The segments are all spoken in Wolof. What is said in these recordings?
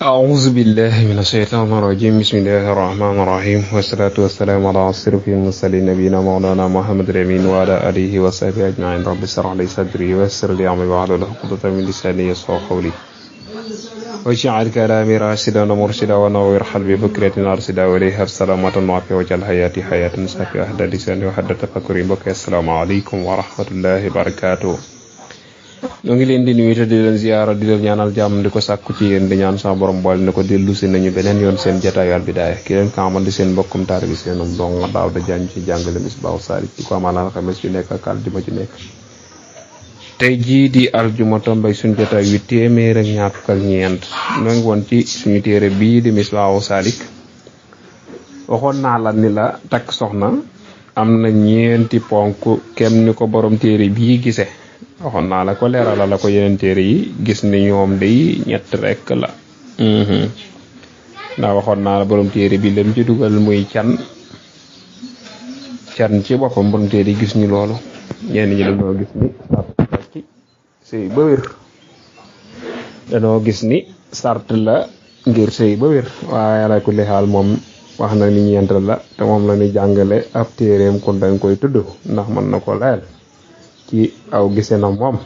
أعوذ بالله من الشيطان الرجيم بسم الله الرحمن الرحيم والصلاة والسلام على أشرف المرسلين نبينا مولانا محمد الأمين وعلى آله وصحبه أجمعين رب اشرح لي صدري ويسر لي أمري واحلل عقدة من لساني يفقهوا قولي واجعل كلامي راشدا ومرشدا ونور قلبي فكرة أرشدا وليها السلامة وعافية واجعل حياتي حياة صافية أحدى لساني وحدى تفكري بك السلام عليكم ورحمة الله وبركاته ñoo ngi leen di nuyu te di leen ziyaara di leen ñaanal jàmm di ko sàkku ci yéen di ñaan sa borom boole na ko dellu si nañu beneen yoon seen jataayu Albidaaya ki leen kaamal di seen mbokkum taar bi seenum dong daaw da jàng ci jàngale Misbaahu Saalik di ko amal alxames ju nekk ak aljuma ju nekk tey jii di aljuma tombay suñu jataay wi téeméer ak ñaar fukk ak ñeent ñoo ngi woon ci suñu téere bii di Misbaahu Saalik waxoon naa la ni la takk soxna am na ñeenti ponk kem ni ko borom téere bii gise waxoon naa la ko leeralal la ko yeneen téere yi gis ni ñoom day ñett rekk la ndax waxoon naa la borom téere bi lam ci dugal muy can ci boppam borom téere yi gis ñu loolu ñenn ñi dañoo gis ni sart ci sëy ba wér dañoo gis ni sart la ngir sëy ba wér waaye la ku lixaal moom wax na ni ñeent la te moom la ni jàngale ab téereem kon dañ koy tudd ndax mën na ko layal ci aw gise na moom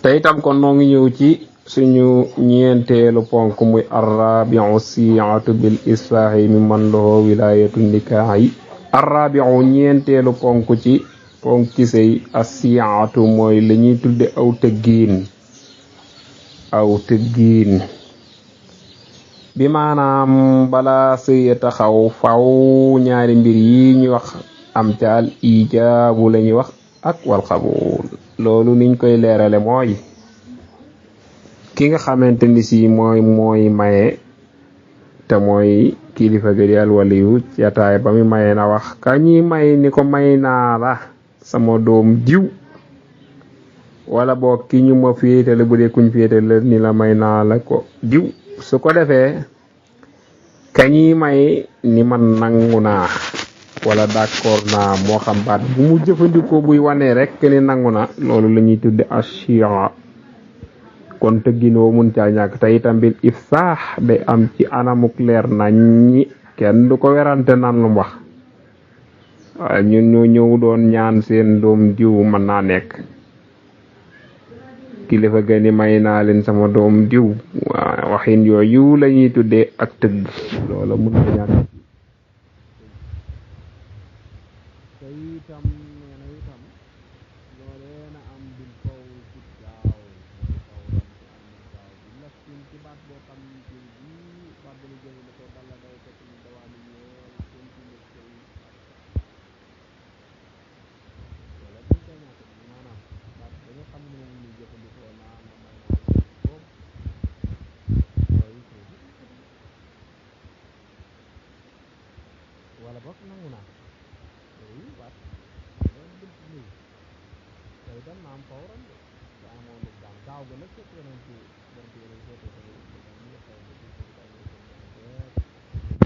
te itam kon noo ngi ñëw ci suñu ñeenteelu ponk muy arrabiu siatu bil islaahi mi man lahu wilayatu nikaahi arrabiu ñeenteelu ponk ci ci sëy asiatu mooy la ñuy tudde aw tëggiin bi maanaam bala sëy taxaw faw ñaari mbir yi ñu wax am caal ijaabu la ñuy wax ak wal xabul loolu niñ koy leerale mooy ki nga xamante ni si mooy maye te mooy kilifa gi di al waliyu jataay ba mi maye na wax ka ñi may ni ko may naa la sama doom diw wala boog ki ñu ma féetale bu dee kuñ féetale ni la may naa la ko diw su ko defee ka ñi may ni man nangu naa wala d'accord naa moo xam baat bu mu jëfandikoo buy wane rek ni nangu na loolu la ñuy tudde ashia kon tëgginoo mun caa ñàkk te itam bil ifsaax day am ci anamuk leer naññi kenn du ko werante nan lu wax waaye ñun ñoo ñëw doon ñaan seen doom diw mën naa nekk kilifa ga ni may naa leen sama doom diw waxin yooyu la ñuy tuddee ak tëgg loola mun na ñàkk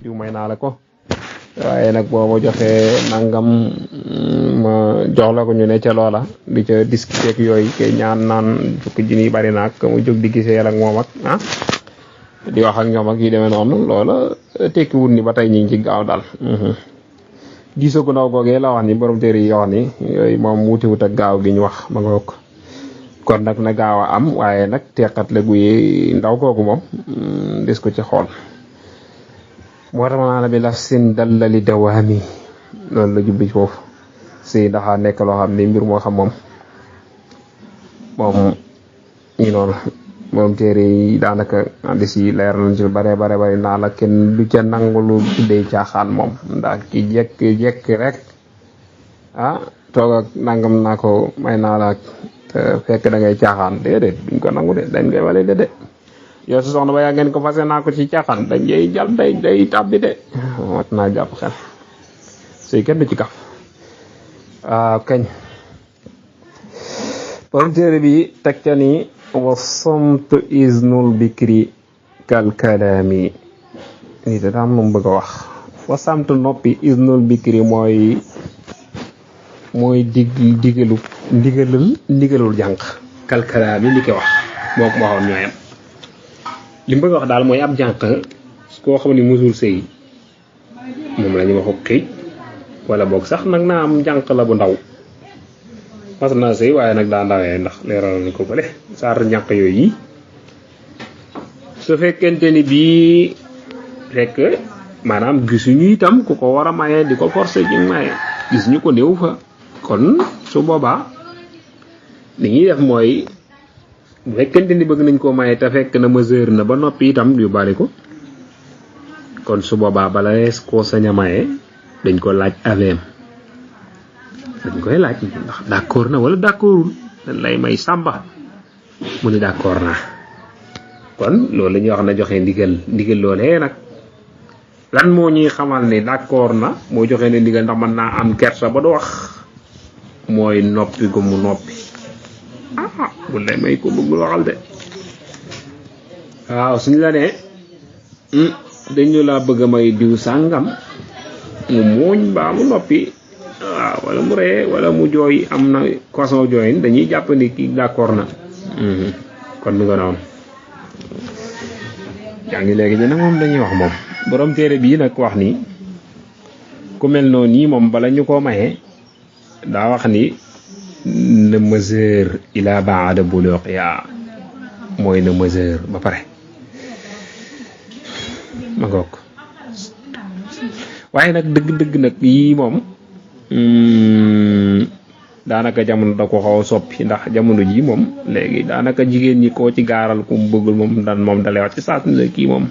diw may naa la ko waaye nag boo ma joxee nangam ma jox la ko ñu ne ca loola di ca discuter ak yooyu kay ñaan naan fukki junni bari na ak mu jóg di gisee ak moom ak di wax ak ñoom ak yi demee noonu loola tekki wut ni ba tey ñu ngi ci gaaw daal gisoo ko ndaw googee la wax ni borom téere yi wax ni yooyu moom wutiwut ak gaaw gi ñu wax ma nga ko kon nag na gaaw a am waaye nag teqat la guy ndaw kooku moom des ko ci xool moo tax naa la bi laf sin dallali dawaami loolu la jubbi foofu si daxa nekk loo xam ni mbir moo xam moom ñu noonu moom téere yi daanaka di si leer nañ ci bare naa la kenn du ca nangu lu tuddee caaxaan moom ndax ki jekk rek toog ak nangam naa ko may naa la fekk da ngay caaxaan déedéet duñ ko nangu de dañ koy wale de yow su soxna ba yaa ngeen ko fase naa ko ci caaxaan dañ jay jàll day tàbbi de mat naa jàpp xel sëy kenn du ci kaf kañ borom téere bi teg ca ni wa samtu iznul bikri kal kalami ni da am lu mu bëgg a wax wa samtu noppi iznul bikri mooy ndigalul jànq kal kalami li ko wax moo ko waxoon ñooyam li bëgg wax daal mooy ab jànq koo xam ne musul sëy moom la ñu wax xëy wala boog sax nag naa am jànq la bu ndaw mas naa sëy waaye nag daa ndawee ndax leeral nañ ko bële saar jànq yooyu yi su fekkente ni bii fekk maanaam gisuñu itam ku ko war a maye di ko forcé ci maye gis ñu ko néew fa kon su boobaa li ñuy def mooy bu fekkente ni bëgg nañ koo maye te fekk na mesure na ba noppi itam yu bari ko kon su boobaa bala lees koo sañ a maye dañ ko laaj aveem dañ koy laaj ndax d'accord na wala d'accordul dañ lay may sàmba mu ni d'accord naa kon loolu la ñuy wax na joxe ndigal loolee nag lan moo ñuy xamal ni d'accord na moo joxe ne ndigal ndax mën naa am kersa ba du wax mooy noppi gu mu noppi bu lay may ko bëggul waxal de waaw suñu la nee dañu laa bëgg a may diw sàngam mu muuñ mbaa mu noppi waaw wala mu ree wala mu jooy am na façon jooyin dañuy jàpp ni kii d'accord na kon mi nga noonu yaa ngi léegi ñu nag moom dañuy wax moom borom téere bii nag wax ni ku mel noonu nii moom bala ñu ko mayee daa wax ni na mesure ila baada buluqiya mooy na mesure ba pare ma ngoog waaye nag dëgg-dëgg nag yii moom daanaka jamono da ko xaw a soppi ndax jamono ji moom léegi daanaka jigéen ñi koo ci gaaral ku mu bëggul moom dalay wax ci saas ni la kii moom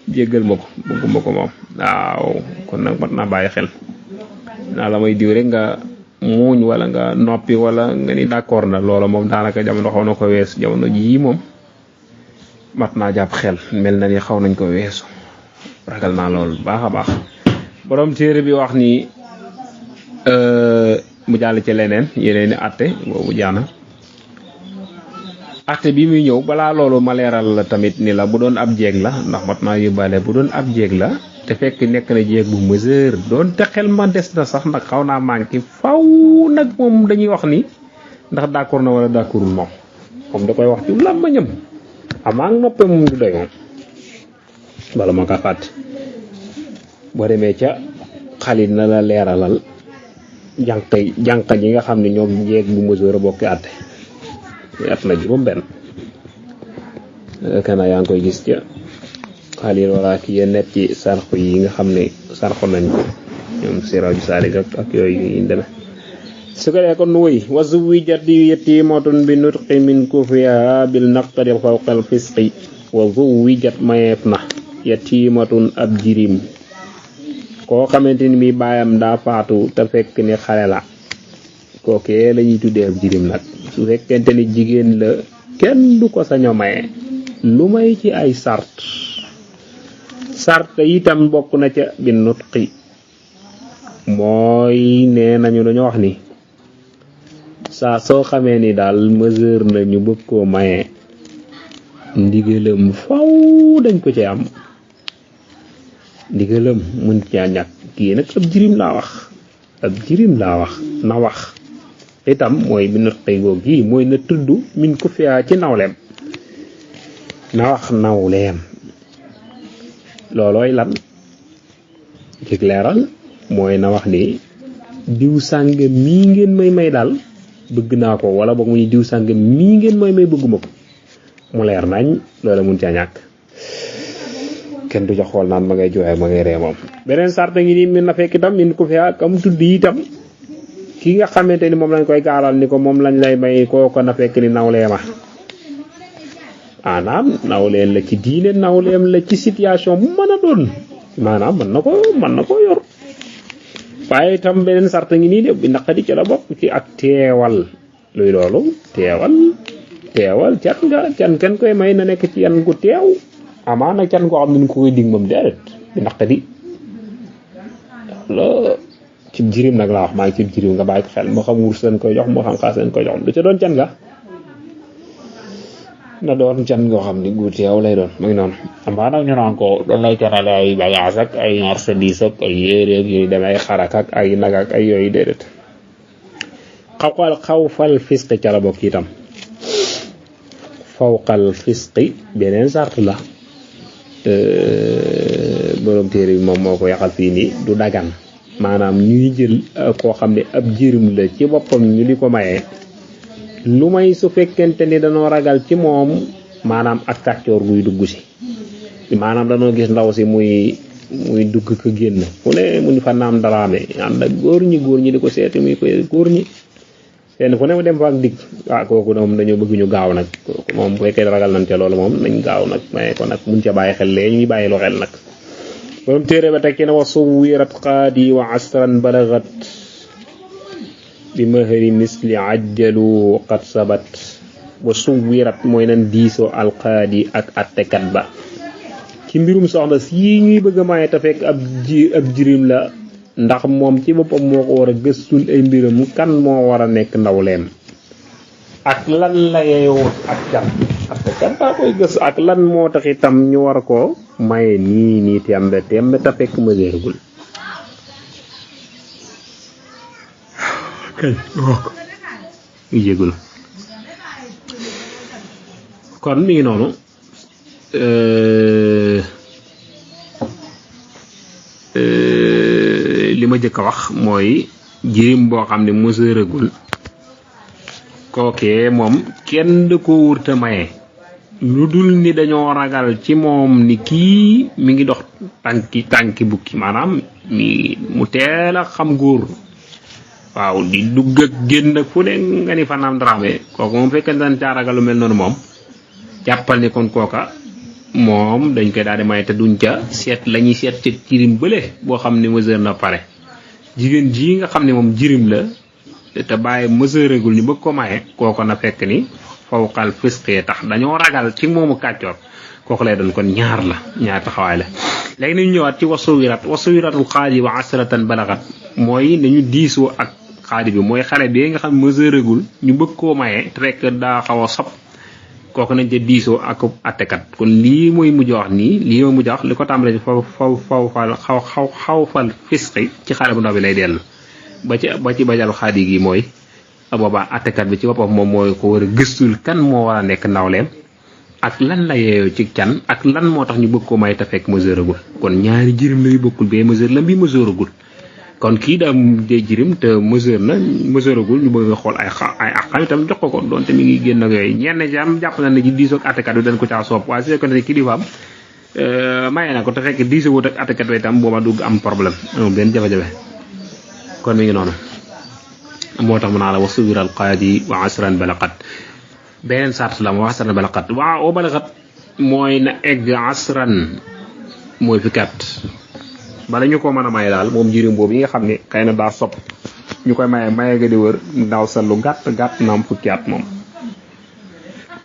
jéggal ma ko bëgguma ko moom waaw kon nag mat naa bàyyi xel naa la may diw rek nga muuñ wala nga noppi wala nga ni d'accord na loola moom daanaka jamono xaw na ko weesu jamono ji moom mat naa jàpp xel mel na ni xaw nañ ko weesu ragal naa loolu baax a baax borom téere bi wax ni mu jàll ci leneen yeneen ni atte boobu jaana atte bi muy ñëw balaa loolu ma leeral la tamit ni la bu doon ab jeeg la ndax mat naa yóbbaale bu doon ab jeeg la te fekk nekk na jeeg bu mesure doon te xel ma des na sax nag xaw naa manqué faw nag moom dañuy wax ni ndax d'accord na wala d'accordul moom da koy wax ci làmmiñam amaa noppe moom du doy moom wala ma ka fàtte boo demee ca xalit na la leeralal jànq ji nga xam ne ñoom jeeg bu mesure bokki àtte at na juróom benn kana yaa ngi koy gis ca xalil wala ki yennet ci sarxu yi nga xam ne sarxu nañ ko ñoom siraju saalik ak yooyu yi deme su ko dee kon woy wasu wi jati yetimatun bi nutqi min kufiya bil naqtari fawqal fisqi wasu wi jat mayeef na yetimatun ab jirim koo xamante ni mi baayam daa faatu te fekk ni xale la kookee la ñuy tuddee ab jirim nag su fekkente ni jigéen la kenn du ko saño maye lu may ci ay sart itam bokk na ca bi nutqi mooy nee nañu dañoo wax ni saa soo xamee ni daal mesure na ñu bëgg koo maye ndigalam faw dañ ko ci am ndigalam mën caa ñàkk kii nag ab jirim laa wax na wax itam mooy bi nutqi googu gi mooy na tudd min ku fiyaa ci nawleem na wax nawleem loolooy lan ci leeral mooy na wax ni diw sàngam mii ngeen may daal bëgg naa ko wala boog mu ni diw sàngam mii ngeen may bëgguma ko mu leer nañ loola mun caa ñàkk kenn du ca xool naan ma ngay jooye ma ngay ree moom beneen sarta ngi ni min na fekk itam min ku fiyaa kam tudd itam ki nga xamante ni moom lañ koy gaaral ni ko moom lañ lay may kooko na fekk ni nawleema maanaam nawleen la ci diine nawleem la ci situation bu mën a doon maanaam mën na ko yor waaye itam beneen sarta ngi nii de bi naqadi ci la bokk ci ak teewal luy loolu teewal can kenn koy may na nekk ci yan gu teew amaa nag can koo xam ne ñu ko koy dig moom déedéet bi naqadi la ci jirim nag laa wax maa ngi ci jirim nga bàyyi ko xel moo xam wurs leen koy jox moo xam xaas leen koy jox lu ca doon can nga na doon can ngoo xam ni gu teew lay doon mu ngi noonu amaa nag ñu naan ko doon lay canale ay bagage ak ay marchandise ak ay yére ak yooyu demee ay xarak ak ay nag ak ay yooyu déedéet xawfal fisqi ca la bokk itam fawqal fisqi beneen sart la borom téere bi moom moo ko yaxal fii nii du dagan maanaam ñuy jël koo xam ne ab jirim la ci boppam ñu di ko maye lu may su fekkente ni dañoo ragal ci moom maanaam ak kàccoor guy dugg si maanaam dañoo gis ndaw si muy dugg ko génn fu ne mu ni fa naam daraame ànd ak góor ñi di ko seeti muy koy góor ñi seen fu ne mu dem fa ak dikk kooku moom dañoo bëgg ñu gaaw nag kooku moom bu fekkee ragal nañ ca loolu moom nañ gaaw nag maye ko nag mun ca bàyyi xel lee ñuy bàyyi lu xel nag borom téere ba tekki ne wa suwirat qaadi wa asran balagat bi mahari misli ajjalu qad sabat wa suwirat mooy nan diisoo alqaadi ak attekat ba ci mbirum soxna si ñuy bëgg a maye te fekk ab jirim la ndax moom ci boppam moo ko war a gëstul ay mbiram kan moo war a nekk ndawleem ak lan la yeyoo ak can attekat baa koy gës ak lan moo tax itam ñu war ko maye nii tembe te fekk majeuragul kay wok yégul kon mi ngi noonu li ma jëkk a wax mooy jirim boo xam ne majeuragul kookee moom kenn da ko wurta maye lu dul ni dañoo ragal ci moom ni kii mi ngi dox tànki bukki maanaam mu teel a xam góor waaw di dugg ak génn ak fu ne nga ni fanaam daraame kooku moom fekkee dañ caa ragal lu mel noonu moom jàppal ni kon kooka moom dañ koy daal di maye te duñ ca seet la ñuy seet ci jirim bële boo xam ne mesure na pare jigéen ji nga xam ne moom jirim la te bàyyi mesuregul ñu bëgg ko maye kooko na fekk ni fawqal fisqee tax dañoo ragal ci moomu kàccoor kooku lay doon kon ñaar taxawaay la léegi nañu ñëwaat ci wasawiratul xaadi wa asratan balagat mooy nañu diisoo ak xaadi bi mooy xale bi nga xam mesuregul ñu bëgg koo maye te fekk daa xaw a sob kooku nañ ca diisoo ak attekat kon lii mooy mujj wax nii lii mooy mujj wax li ko tàmbalee xawfal fisqi ci xale bu ndaw bi lay dellu ba ci bajalu xaadi gi mooy boobaa attekat bi ci boppam moom mooy ko war a gëstul kan moo war a nekk ndawleem ak lan la yeeyoo ci can ak lan moo tax ñu bëgg ko may te fekk mesuregul kon ñaari jirim la yu bokkul bee mesure la bi mesuregul kon kii daa dee jirim te mesuregul ñu bëgg a xool ay àqam itam jox ko doonte mi ngi génn ak yooyu ñenn jam jàpp na ne ci diisoo ak attekat bi dañ ko caa soob waaye su fekkoon ne kilifaam maye na ko te fekk diisoo wut ak attekat bi itam booba du am problème amul benn jafe-jafe kon mi ngi noonu moo tax mu naa la wa suwiral qaadi wa asran balaqat beneen sart la wa asran balaqat wa balaqat mooy na egg asran mooy fukkat bala ñu ko mën a maye daal moom jirim boobu yi nga xam ne xëy na daa sopp ñu koy maye ga di wër ndaw sa lu gàtt naam fukki at moom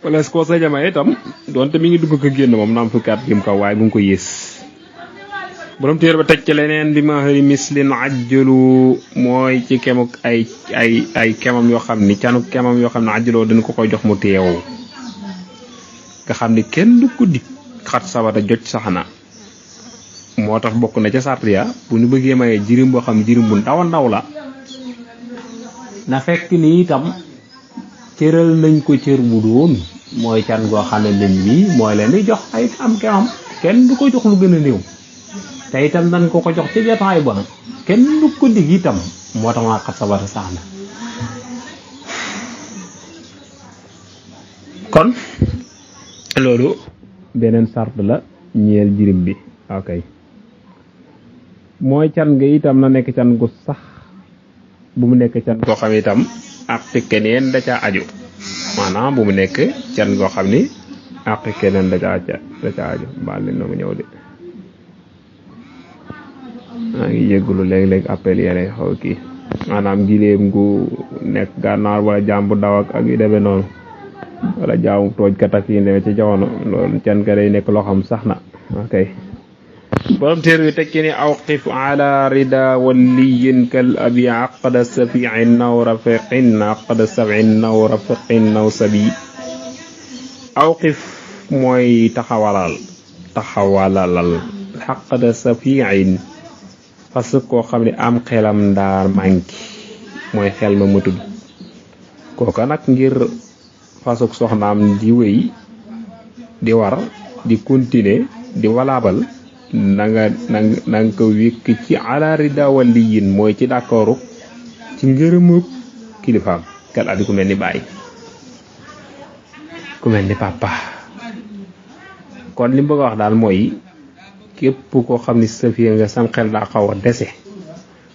wala est-ce que sa jamaye itam doonte mi ngi dugg ko génn moom naam fukki at jëm kaw waaye bu ngi ko yées borom téere ba teg ci leneen bi mahari mislin ajjalu mooy ci kemuk ay kemam yoo xam ni canuk kemam yoo xam ne ajjaloo dañ ko koy jox mu teew nga xam ni kenn du ko dik xat sabata joj saxna moo tax bokk na ca sartiya bu ñu bëggee maye jirim boo xam jirim bu ndaw a ndaw la na fekk ni itam cëral nañ ko cër bu doon mooy can goo xam ne nii mooy leen di jox ay am kemam kenn du ko jox lu gën a néew te itam nan ko jox ci jotaay ba kenn du ko dig itam moo tax maa xat sabata sax na kon loolu beneen sart la ñeel jirim bi ok mooy can nga itam na nekk can gu sax bu mu nekk can goo xam ne itam ak keneen da ca aju maanaam bu mu nekk can goo xam ni ak keneen da ca aju baal leen na mu ñëw de maa ngi yëggulu léeg-léeg appel yeneen xaw kii maanaam giléem gu nekk gànnaar wala jàmbu daw ak yu demee noonu wala jaamu toojkat ak yi demee ci jamono loolu can ka day nekk loo xam sax na ok borom téer bi tekki ni awqif ala rida waliyin kal abi aqda safiin naw rafiqin aqda sabin naw rafiqin naw sabi awqif mooy taxawalalal aqda safiin parce que koo xam ne am xelam ndaar manki mooy xel ma matud kooka nag ngir fasuk soxnaam di wéy di war di continuer di valable na nga ko wékk ci ala rida waliyin mooy ci d'accordu ci ngërëmu kilifaam kal abi ku mel ni bàyyi ku mel ni papa. kon li mu bëgg a wax daal mooy képp koo xam ni safiya nga sam xel daa xaw a dese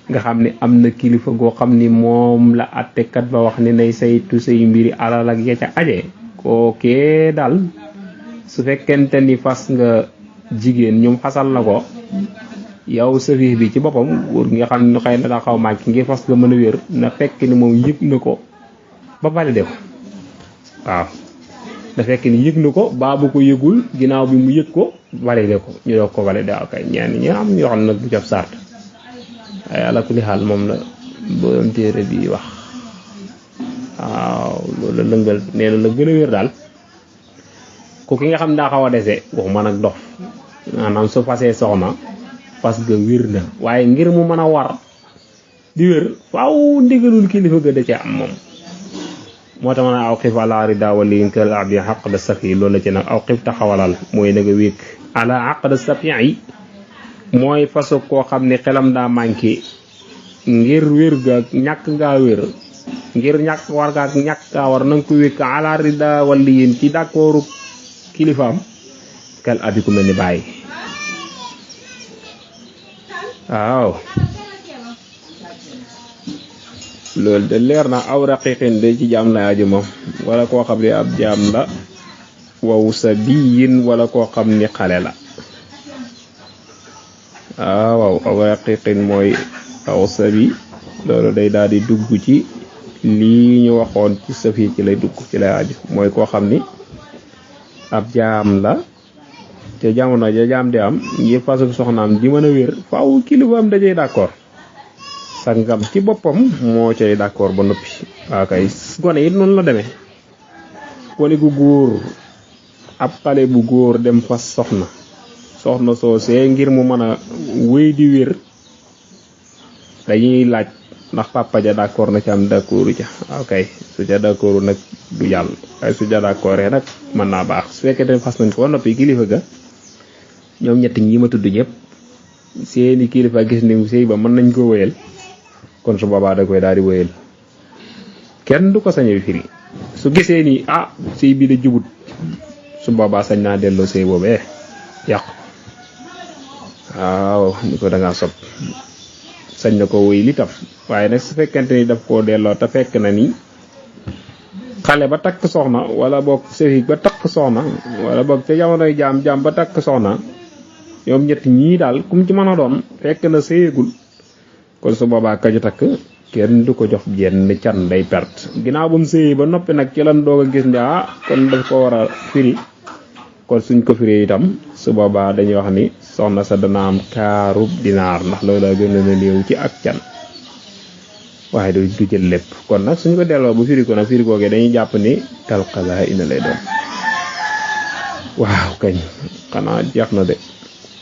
nga xam ni am na kilifa goo xam ni moom la attekat ba wax ni nay saytu say mbiri alal ak ya ca aje kookee daal su fekkente ni fas nga jigéen ñoom xasal na ko yow safiya bi ci boppam góor nga xam ne xëy na daa xaw màcc ngir fas nga mën a wér na fekk ni moom yëg na ko ba validé ko waaw da fekk ni yëg na ko baa bu ko yëgul ginnaaw bi mu yëg ko validé ko ñu doog ko validé waaw kay ñenn ñi am ñoo xam nag du jaf sart ay ala kulli xaal moom la borom téere bi wax waaw loolu la lëngal nee na la gën a wér daal ku ki nga xam daa xaw a dese waxuma nag dof maanaam su fasee soxna parce que wér na waaye ngir mu mën a war di wér faaw ndigalul kilifa ga da cee am moom moo tax ma ne aw xif ala rida waliyin kal abdi xaq da safi loolu la ci nag aw xif taxawalal mooy na nga wékk ala xaq da safi yi mooy façon koo xam ne xelam daa manqué ngir wér ga ñàkk ngaa wér ngir ñàkk war ga ñàkk gaa war na nga ko wékk ala rida waliyin ci d'accordu kilifaam kal abi ku mel ni bàyyi waaw loolu de leer na aw raqiqin de ci jaam la aju moom wala koo xam ne ab jaam la waw sa biyin wala koo xam ni xale la waaw aw raqiqin mooy aw sa bi loolu day daal di dugg ci lii ñu waxoon ci safi ci lay dugg ci lay aju mooy koo xam ni ab jaam la te jamono ja jaam di am ngir fasu soxnaam di mën a wér faaw kilifaam dajee d'accord sangam ci boppam moo cay d'accord ba noppi waaw kay gone it noonu la demee gone gu góor ab xale bu góor dem fas soxna soosee ngir mu mën a wéy di wér dañuy laaj ndax papa ja d'accord na ci am d'accordu ca waaw kay su ca d'accordu nag du jàll waaye su ca d'accordee nag mën naa baax su fekkee te fas nañ ko ba noppi kilifa ga ñoom ñett ñi ma tudd ñëpp seeni kilifa gis ni sëy ba mën nañ ko wéyal kon su boobaa da koy daal di wéyal kenn du ko sañe firi su gisee ni sëy bi da jubut su boobaa sañ naa delloo sëy boobee yàqu waaw ni ko da ngaa sopp sañ na ko wéy li tam waaye nag su fekkente ni daf koo delloo te fekk na ni xale ba takk soxna wala boog sëy ba takk soxna wala boog ca jamonoy jaam ba takk soxna ñoom ñett ñii daal kum ci mën a doon fekk na sëyegul kon su boobaa kaju takk kenn du ko jox jenn can day perte ginnaaw ba mu sëyee ba noppi nag ci lan doog a gis ne kon daf ko war a firi kon suñ ko firee itam su boobaa dañuy wax ni soxna sa dana am kaarub dinaar ndax loolu la gën a néew ci ak can waaye du jël lépp kon nag suñ ko delloo bu firi ko nag firi koogee dañuy jàpp ni talqala ina lay doon waaw kañ xanaa jeex na de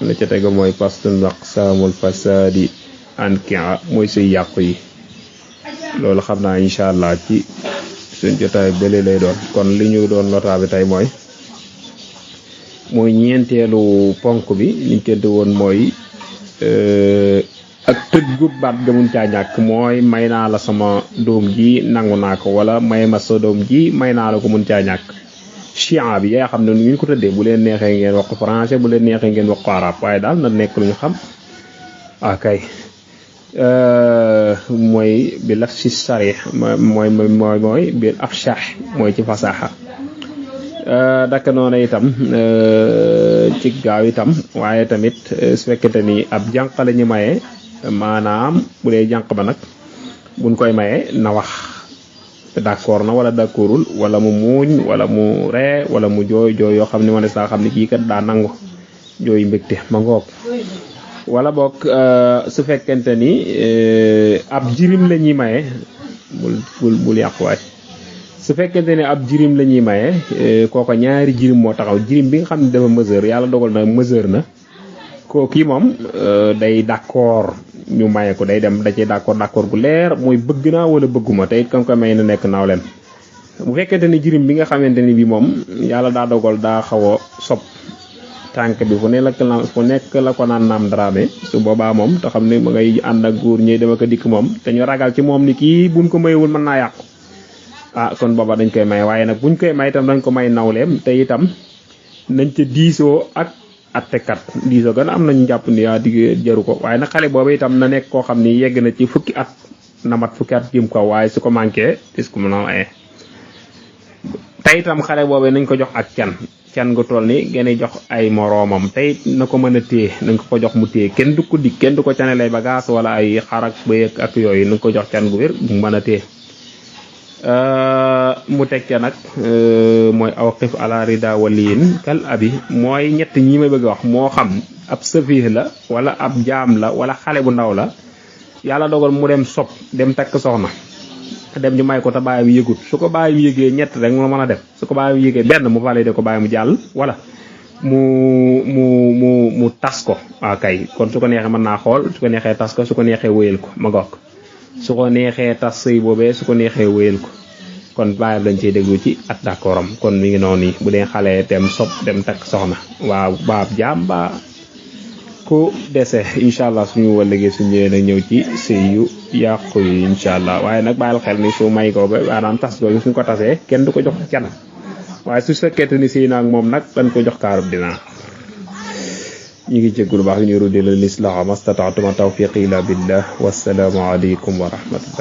la ca tegu mooy pastun aqsaamul fasadi ankia mooy say yàqu yi loolu xam naa incha allah ci suñ jotaay bële lay doon kon li ñu doon lotaa bi tey mooy ñeenteelu ponk bi liñ tedd woon mooy ak tëggu baat gamun caa ñàkk mooy may naa la sama doom ji nangu naa ko wala may ma sa doom ji may naa la ko mun caa ñàkk chia bi yaa xam ne nu ngeen ko tëddee bu leen neexee ngeen wax ko français bu leen neexee ngeen wax ko arabe waaye daal na nekk lu ñu xam kay mooy bi laf si sarih mooy bi afshah mooy ci fasaxa dakka noonu itam ci gaaw itam waaye tamit su fekkente ni ab jànq la ñu maye maanaam bu dee jànq ba nag buñ koy maye na wax d'accord na wala d'accordul wala mu muuñ wala mu ree wala mu jooy yoo xam ne ma ne saa xam ne kii kat daa nangu jooy mbégte ma ngoog wala boog su fekkente ni ab jirim la ñuy maye bul yàqu waay su fekkente ne ab jirim la ñuy maye kooko ñaari jirim moo taxaw jirim bi nga xam ne dafa mesure yàlla dogal na mesure na kooku moom day d'accord ñu maye ko day dem da cee d'accord gu leer mooy bëgg naa wala bëgguma te it kam ko may na nekk nawlem bu fekkente ni jirim bi nga xamante ni bi moom yàlla daa dogal daa xaw a sob tànk bi fu nekk la ko naan naam Dramé su boobaa moom te xam ne ma ngay ànd ak góor ñuy dem ak a dikk moom te ñu ragal ci moom ni kii buñ ko mayewul mën naa yàqu kon booba dañ koy may waaye nag buñ koy may itam dañ ko may nawleem te itam nañ ca diisoo ak attekat diisoo gën am nañu jàpp ni digg jaru ko waaye nag xale boobu itam na nekk koo xam ni yegg na ci fukki at na mat fukki at jëm kaw waaye su ko manqué is ko mën a aye te itam xale boobu nañ ko jox ak can gu toll ni gën a jox ay moroomam te it na ko mën a téye nañ ko jox mu téye kenn du ko dig kenn du ko canelay bagage wala ay xarak bëy ak yooyu nañ ko jox can gu wér mu mën a téye mu teg ca nag mooy aw xif ala rida waliyin kal abi mooy ñett ñi may bëgg a wax moo xam ab safih la wala ab jaam la wala xale bu ndaw la yàlla dogal mu dem sob dem takk soxna dem ñu may ko te bàyyam yëgut su ko bàyyam yëgee ñett rek mu mën a def su ko bàyyam yëgee benn mu validé ko bàyyi mu jàll wala mu tas ko kay kon su ko neexee mën naa xool su ko neexee tas ko su ko neexee wéyal ko ma gokk su ko neexee tas sëy boobee su ko neexee wéyal ko kon bàyyam lañ cey déglu ci ak d'accordam kon mi ngi noonu bu dee xale dem sob dem takk soxna waaw baab jaam ba ko dese inshallah suñu wëllëgee suñu ñëwee nag ñëw ci sëy yu yàqu yi inshallah waaye nag bàyyil xel ni su may ko ba maanaam tas googu suñ ko tasee kenn du ko jox can waaye su fekkente ni sëy naag moom nag dañ ko jox kaarub dina ñi ngi jéggul baax ñu rudi la lislaha mastata'tuma tawfiqi illa billah wassalamu alaykum wa rahmatullah